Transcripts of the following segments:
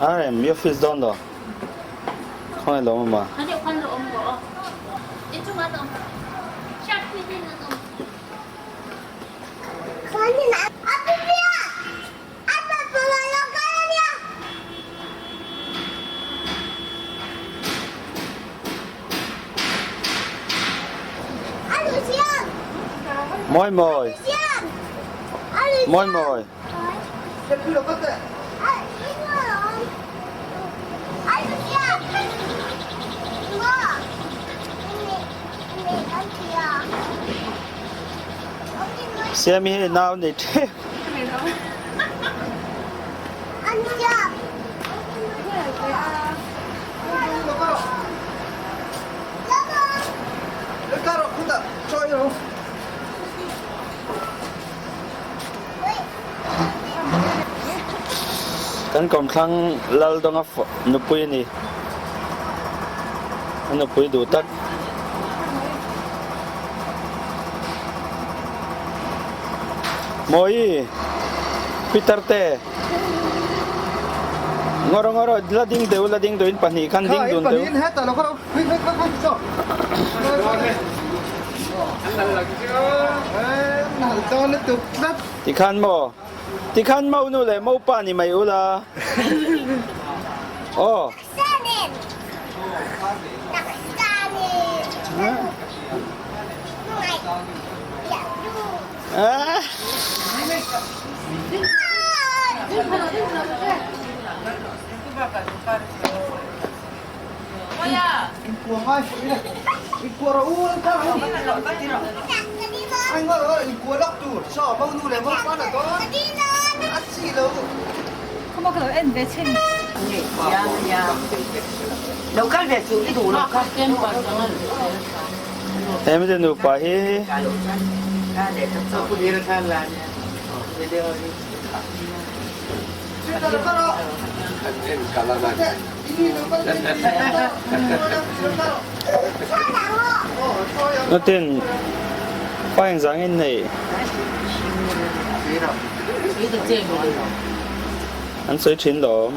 RM, i office dawn lo. Khawngaih lo awm a. Mawi mawi. Mawi mawi. Siami hei nau nei ṭhek. Kan kawmthlang Laldawnga nupui a ni. A nupui duh tak. Mawi Peter te ngawr ngawr la ding deuh la ding deuh in pahnih khan ding dun deuh. Tikhan maw tikhan mau nu leh mau pa ni mai ula aw. He mite nupa hi Natin pa engzah nge nei? An sawi thin lo.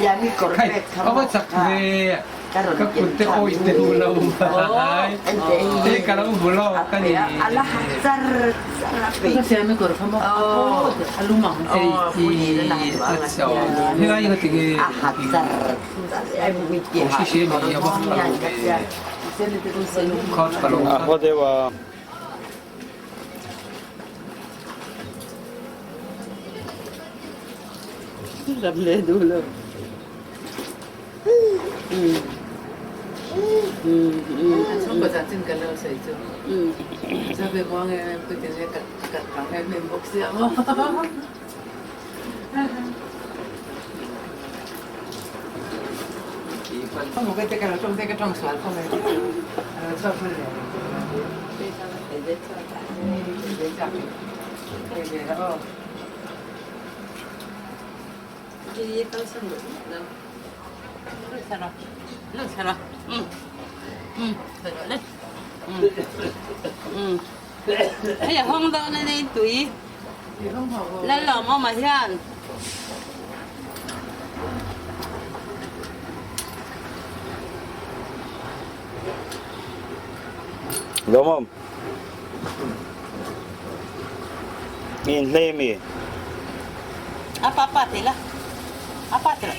Khai, a va chak ve. Ka kut te awih te hu lo mai. Te ka lo hmu lo ka ni. Hei hi a chaw. Helai nga tinge Aw si se mi a va tha lo ve. Kha tha lo. A haw deuh a. Hei a hawng dawn a ni tui Lalawmawma hian. Lawmawm. I inhlei mi? Apa apa ti la. Apa ti la.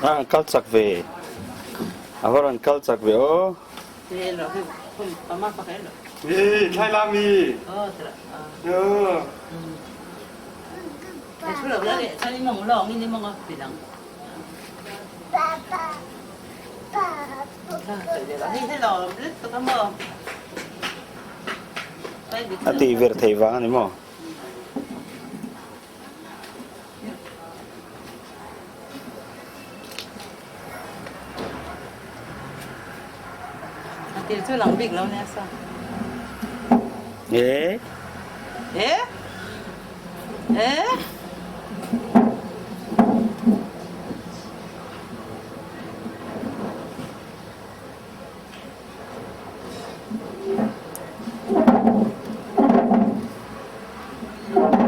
A kal chak ve. A va rawn kal chak ve aw. A tih vir theih vang a ni maw? E?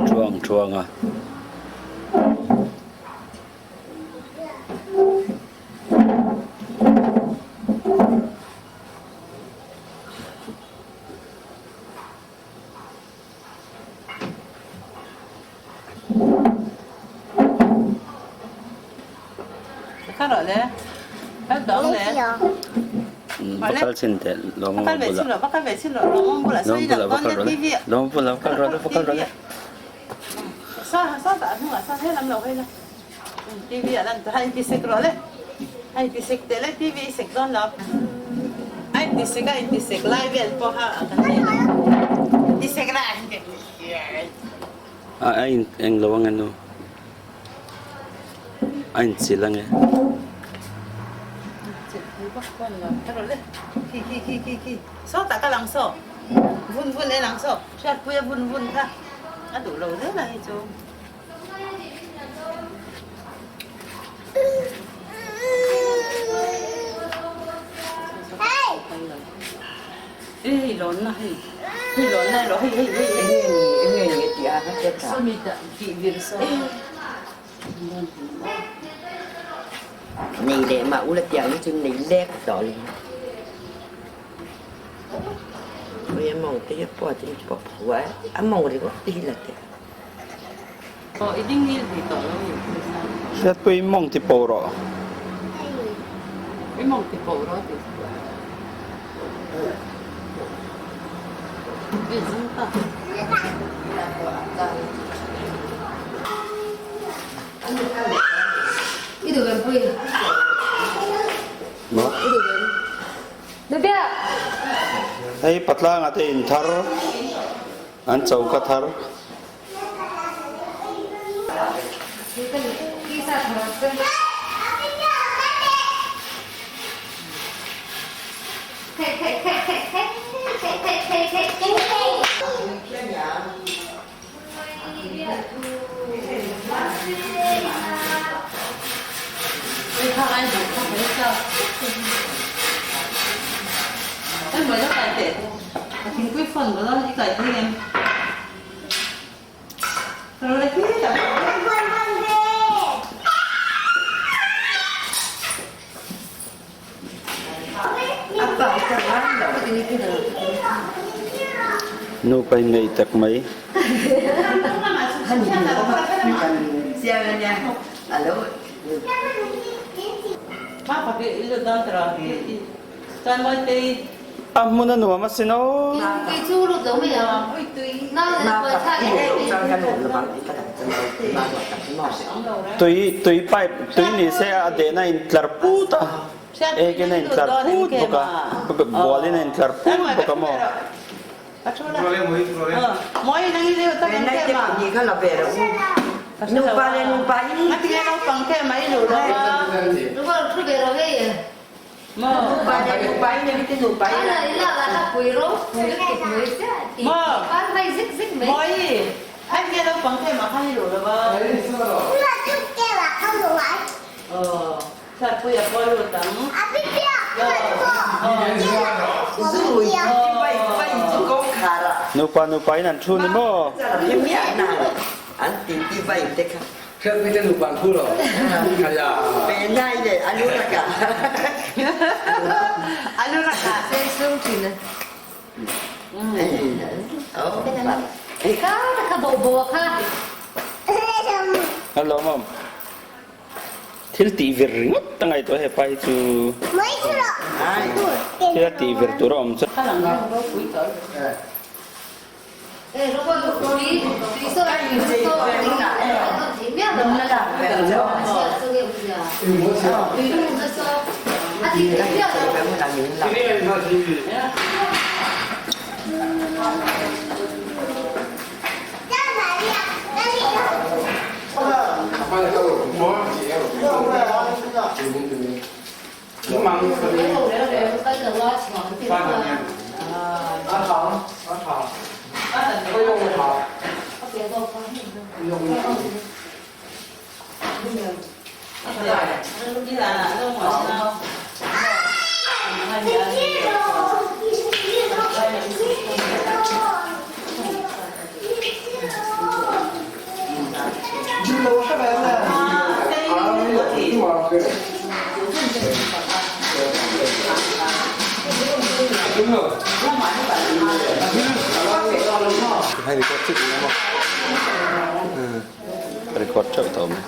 Thuang thuang a. Va kal chin teh lawngmawng bulah. Lawng bulah va kal rawh le. Lawng bulah va kal rawh le va kal rawh le. A in eng lo ange nu. A in chil ange. Nei leh mah ula tiang hi chu nei lek tawh lo. Ui a mawng te hi a pawh chu pawh phu a, a mawng ringawt te hi la teh. Hriatpui mawng ti pawh rawh. Hei patlanga te in thar an choka thar. Nupa in ngei tak mai. A hmun a nuam asin aw. Tui tui pipe tui ni se a dehna in tlar put a ek in a in tlar put bawk a bual in a in tlar put bawk a maw. Nupa nupa in an thu ni maw? Hello mom. Thil tih vir ringawt a ngaihtuah hepa hi chu thil a tih vir tur a awm chuan. Record theuh tawh mai.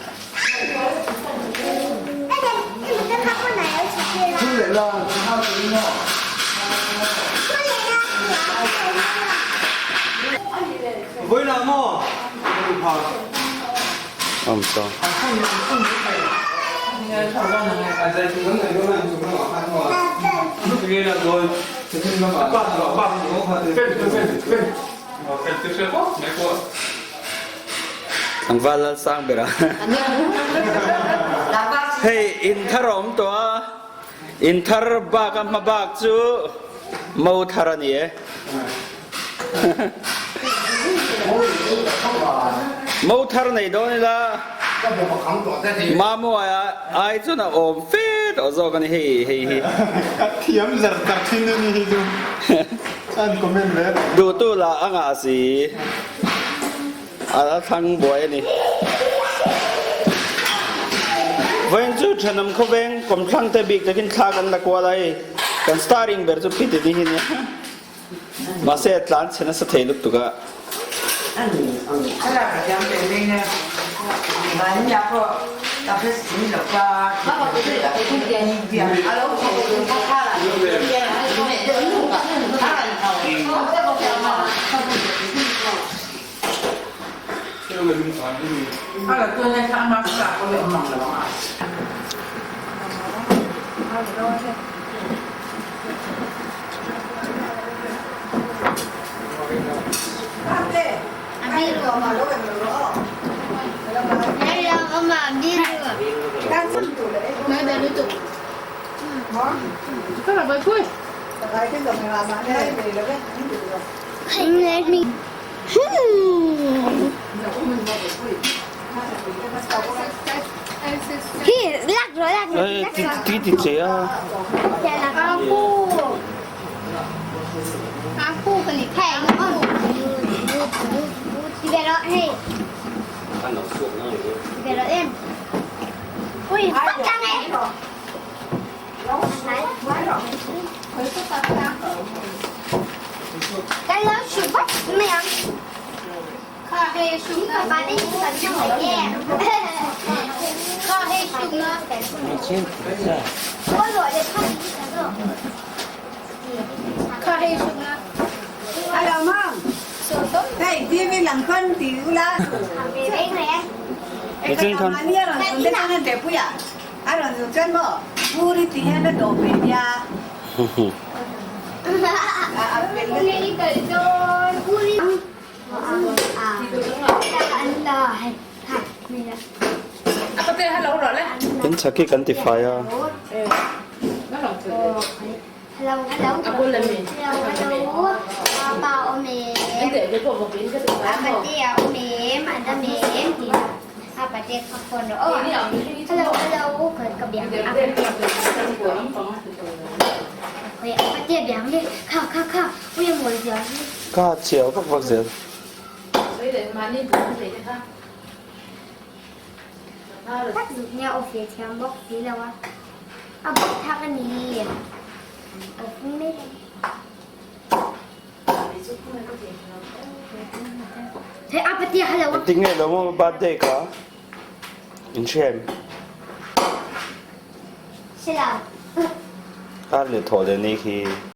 Awm saw. Tlangval lal sang ber a. Hei in thar a awm tawh a, in thar bak a hma bak chu mo thar a ni e. Mo thar nei dawn ila Mamuaia ai chuan a awm fe tawh zawk a ni hei hei hi. Ka thiam zar tak thin a ni hi chu. An comment ve reng. Duhtu lah a ngah si. A thlang buai a ni. Vawiin chu thenawm khawveng kawmthlang te bik takin thla kan la kual a hei kan starring ber chu phiti ni hi nia. Mahse a tlan chhe nasa thei lutuk a. Ti ti che a. In chak hi kan ti fai a. Ka chiau vak vak zel. Engtin nge lo maw birthday kha in hria em? Kar leh thawh leh ni khi.